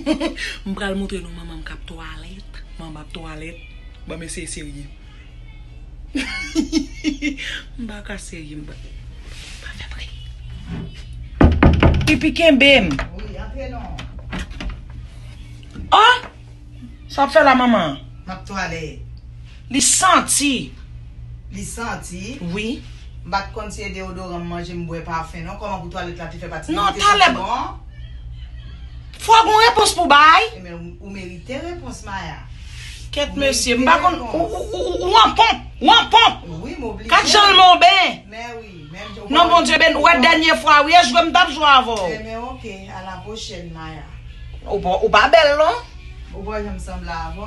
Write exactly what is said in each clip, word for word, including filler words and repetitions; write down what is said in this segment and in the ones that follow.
M pral montre nou manman m k ap twalèt. Manman ap twalèt. Ban m eseye serye. M pa ka serye, m pa, pa fè bri. Pipi kenbe m. Wi, antre non. Oh! Sa w ap fè la, manman? M ap twalèt. Li santi. Li santi? Wi. M pa t konn si e deodoran m manje, m bwè pafen non. Kòman pou twalèt la te fè pati? Non, talè. Bon. Fò gon repons pou bay. Ebyen, ou, ou merite repons, Maya. Kèt mesye, m pa konn, ou, ou, ou, ou an ponp, ou an ponp. Wi, m oblije. Kat jan l monben. Men wi, menm jan. Non, Bondye beni, ou wè dènye fwa, wi, e jwe m t ap jwe avè w. Ebyen, oke, a la pwochèn, Maya. Ou pa, ou pa bèl, non. Ou pa janm sanble avè w.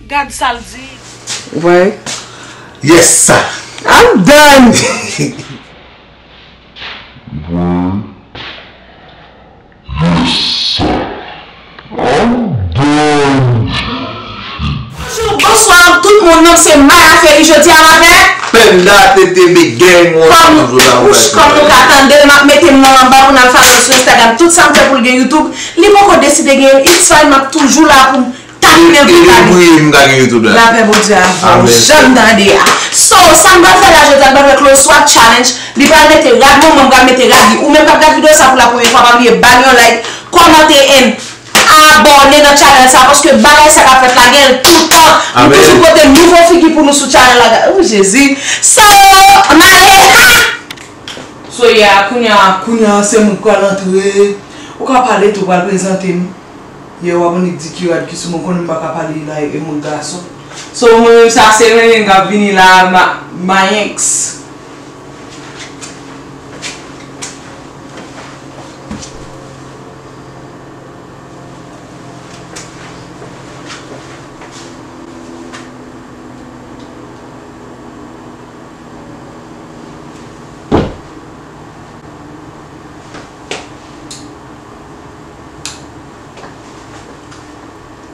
Gad sa l di. Ou pa wè? Yes, sir. I'm done. Bonjou, bonswa tout moun, non m se Maya Ferry, jodi a m avèk Penda T T B Gang, one. Kòm, wouch, kòm nou ka tande l, m ap mete m nan anba pou n al follow l sou Instagram. Tout sa m fè pou l gen YouTube, li poko deside gen, it's fine, m ap toujou la pou m tape l pou l gade. E, e, e, m ka gen YouTube la. Lapè Bondye avè w. Amen. Jan m tande a. So, sa m pral fè la jodi a, m pral fè Close Swap Challenge. Li pral mete rad mwen, mwen m pral mete rad li. Ou menm k ap gad videyo sa pou la premye fwa, pa bliye ba l yon like, kòmante and abòne nan channel sa, paske bagay sa k ap fèt la gen l toutan. Nou toujou pote nouvo figi pou nou sou channel la. Oh, Jezi. So, n ale, ha! So, yeah, kounye a, kounye a, se mwen k pral antre. Ou ka pale tou, pral prezante m. Yeah, w ap annik di ki rad ki sou mwen, konnen m pa ka pale la e moun gason. So, mwen menm sa, se Renren k ap vini la, ma, Mayenks.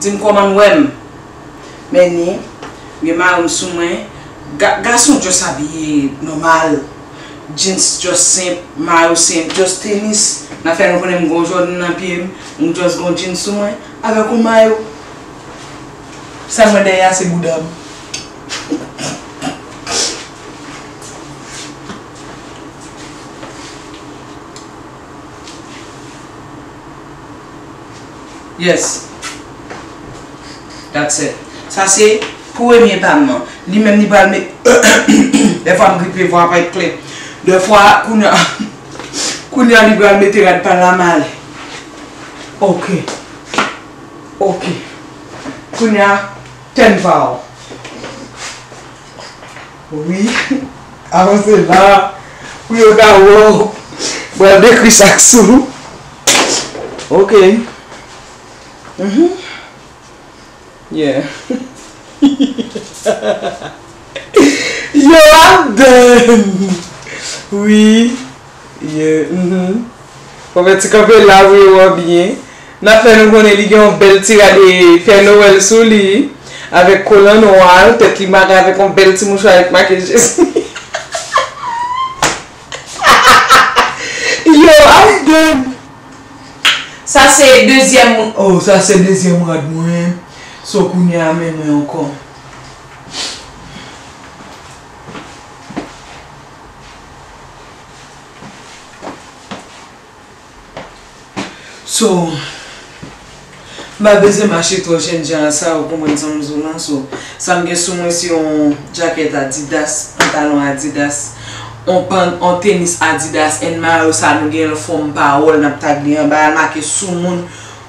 Di m kòman n wè m. Men ni, gen mayo m sou mwen. Ga-, gason just abiye nòmal. Jeans just senp, mayo senp, just tenis. N a fè nou konnen m gon Jordan nan pye m, m just gon jeans sou mwen, avèk yon mayo. Sa m wè dèyè a se bouda m. Yes. That's it. Sa se premye pa m nan. Li menm li pral met, dèfwa m gripe, vwa pa t klè. Dèfwa, kounye a, kounye a li pral mete rad pa l la, m ale. Ok. Ok. Kounye a, tèn pa w. Wi. Avanse la. Pou yo ka wè w. Pral dekri sa k sou ou. Ok. Mhm. Yeah. Yo, I'm done. Wi. Yeah, mhm. Fò fè ti kanpe la pou yo wè w byen. N ap fè nou konnen li gen yon bèl ti rad e Pè Nowèl sou li. Avèk kolan nwa, tèt li make avèk yon bèl ti mouchwa avèk make Jezi. Yo, I'm done. Sa se dezyèm, oh, sa se dezyèm rad mwen. So, kounye a, men mwen ankò. So, m pa bezwen mache twò jènjan sa, ou konprann sa m di w lan. So, sa m gen sou mwen se yon djakèt Adidas, pantalon Adidas, yon pan, yon tenis Adidas, and mayo sa nou gen l fòm pawòl, n ap tag li anba, l make soumoun.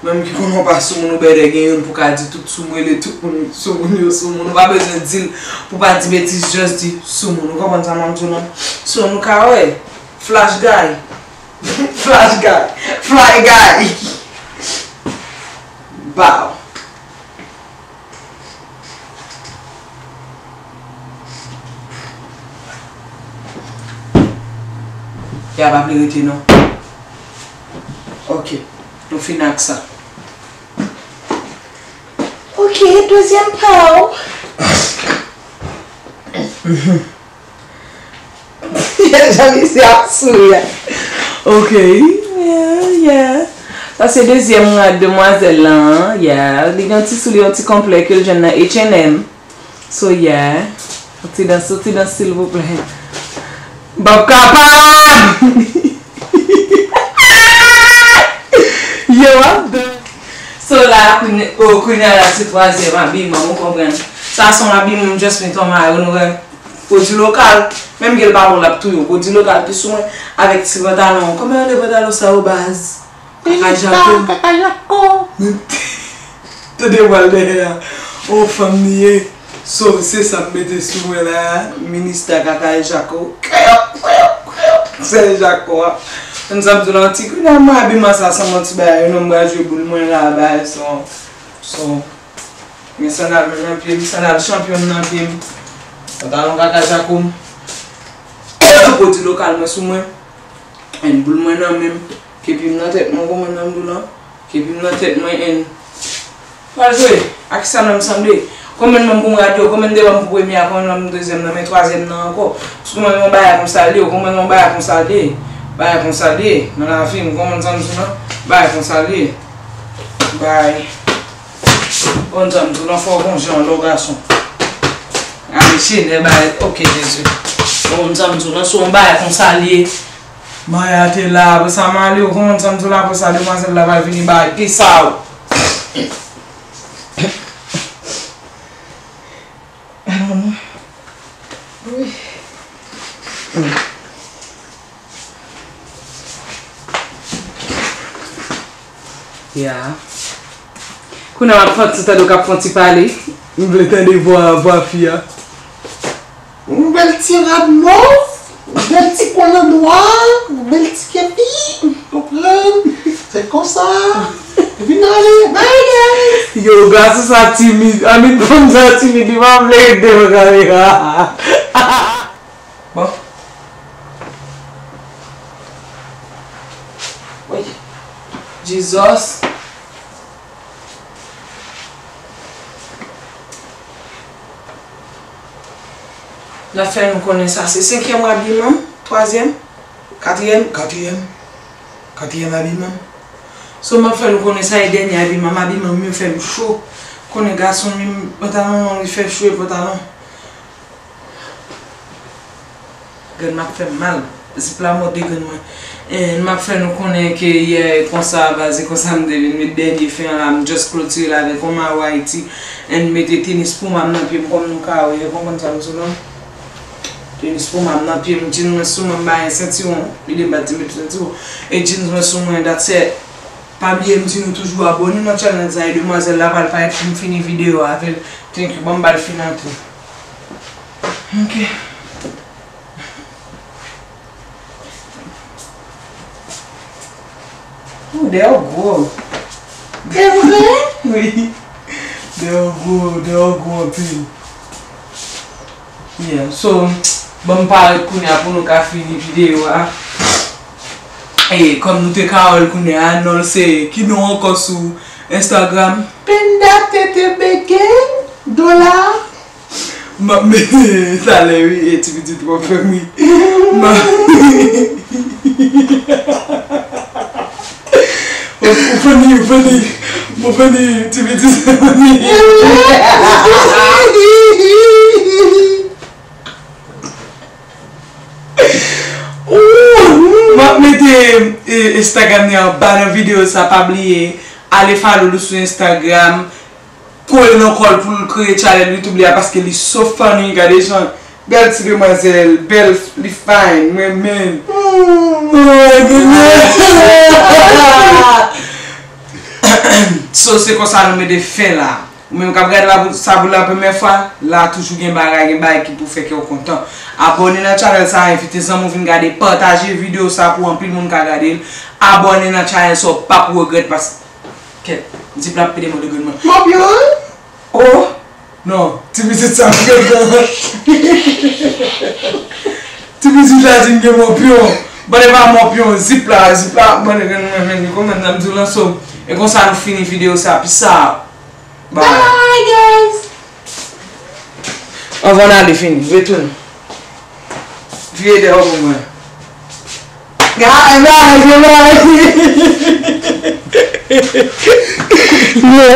Ou menm ki konnen w pa soumoun, ou bèdè gen youn pou ka di tout soumoun, rele tout moun soumoun yo soumoun. Ou pa bezwen di l pou pa di betiz, just di soumoun. Ou konprann sa m ap di w lan? So, nou ka wè, Flash Guy. Flash guy. Fly guy. Bow. Ya pa vle rete non. Ok. Nou fin ak sa. Ok, dezyèm pa w. Jan misye ap souri a. Ok. Yeah, yeah. Sa se dezyèm rad demwazèl lan, yeah. Li gen yon ti soulye, yon ti konplè ke l jwenn nan H and M. So, yeah. Yon ti dans, yon ti dans, silvouplè. M p ap kapab! Yo, m ap dans. So, la, kounye-, oh, kounye a la, se twazyèm abiman, ou konprann. Sa se yon abiman m just met yon mayo, nou wè. Pwodui lokal, menm ke l pa bon, l ap touye w. Pwodui lokal pi sou mwen, avèk ti pantalon. Kòman rele pantalon sa yo, baz? Kaka Jako. Kaka Jako. Tande vwa l dèyè a. On fanm li ye. So, se sa m mete sou mwen la a. Minista Kaka Jako. Kaka Jako a. Konn sa m di w la, yon ti kounye a mwen abiman sa sanble yon ti bagay, non, m pral jwe boul mwen la a, bagay son, son. Men sandal mwen nan pye m, sandal chanpyon m nan pye m. Pantalon Kaka Jako m. Pwodui lokal mwen sou mwen. And boul mwen nan men m. Kepi m nan tèt mwen, konbyen nan m di w lan? Kepi m nan tèt mwen, and pral jwe. A kisa nan m sanble? Konbyen nan m pou m radyo? Konbyen de ban m pou premye a? Konbyen nan m pou dezyèm nan? Men twazyèm nan ankò. Si w konn yon bagay konsa l ye, w konprann yon bagay konsa l ye. Bagay konsa l ye. Nan lavi, m konprann sa m di w lan. Bagay konsa l ye. Bagay. Konn sa m di w lan, fò w konje yon lò gason. Ale chenè bagay. Ok, Jezi. Konn sa m di w lan, se yon bagay konsa l ye. Maya te la, apre sa m ale, w konprann sa m di w lan, apre sa demwazèl la pral vini bay. Peace out. Wi. Ya. Kounye a m ap fè ti tande w k ap fè yon ti pale. M vle tande vwa, vwa fi a. Yon bèl ti rad mòv, yon bèl ti kòlè nwa, yon bèl ti kepi, konprann? Se konsa. Epi n ale, bye guys! Yo, gason sa timid. Annik fanm sa timid, li pa vle ret devan kamera. Bon. Wi. Jesus. N ap fè nou konnen sa se senkyèm abiman m, twazyèm, katriyèm, katriyèm, katriyèm abiman m. So, m ap fè nou konnen sa e dènye abiman m, abiman m yo fè m cho. Konnen gason menm, pantalon long li fè cho e pantalon. Grann m ap fè m mal. Zip la mòde grann mwen. And m ap fè nou konnen ke yè konsa, baz, se konsa m te vin met dènye fen an la, m just klotire l avèk yon mayo Ayiti. And mete tenis Puma m nan pye m kòm nou ka wè, konprann sa m di w lan. Tenis Puma m nan pye m, jeans mwen sou mwen, m pa gen sentiwon. Li di m pa t mete sentiwon. E jeans mwen sou mwen, that's it. Pa bliye m di nou toujou abòne nan channel sa, e demwazèl la pral parèt pou m fini videyo a avè l. Thank you, ban m ba l fin antre. Ok. Ou dèyè w gwo. E vre? Wi. Dèyè w gwo, dèyè w gwo anpil. Yeah, so, ban m parèt kounye a pou nou ka fini videyo a. E, kòm nou te ka wè l kounye a, non l se, ki non ankò sou Instagram? Penda Tete Beken, dola. M ap mete talè wi, e ti pitit w ap fè m ri. M ap Ou, ou funny, ou funny. Ou funny, ti pitit funny. Ooh, m ap mete, e, Instagram li anba nan videyo sa, pa bliye, ale follow li sou Instagram. Kole nan kò l pou l kreye channel YouTube li a, paske li so funny, gade jan bèl ti demwazèl, bèl, li fine, m renmen l. Oh my goodness. So, se konsa nou mete fen la. Ou menm k ap gade la pou, sa pou la premyè fwa, la toujou gen bagay, gen bagay ki pou fè kè w kontan. Abòne nan channel sa, envite zanmi w vin gade, pataje videyo sa pou anpil moun ka gade l. Abòne nan channel sa, w p ap regrèt paske Kèt, zip la ap pede mòde grenn mwen. Mòpyon? Oh! Non, ti pitit sa frekan. Ti pitit la di m gen mòpyon. Bon, e pa mòpyon, zip la, zip la ap mòde grenn mwen, men li konprann sa m di w lan, so. E konsa nou fini videyo sa, peace out. Bye. Bye, guys. Anvan n ale fini, retounen. Vire dèyè w pou mwen. Gade, gade, gade. Mwen